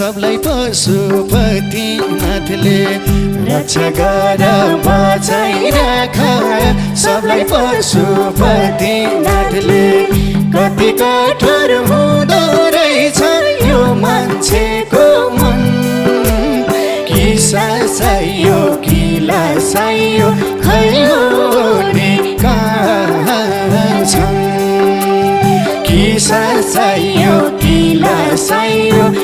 सबलाई पशुपतिनाथले रक्षा गर बचाइराख सबलाई पशुपतिनाथले कति कठोर हुँदो रहेछ यो मान्छेको मन किसा चाहियो किला चाहियो खै होने कहाँ छन् किसा चाहियो किला चाहियो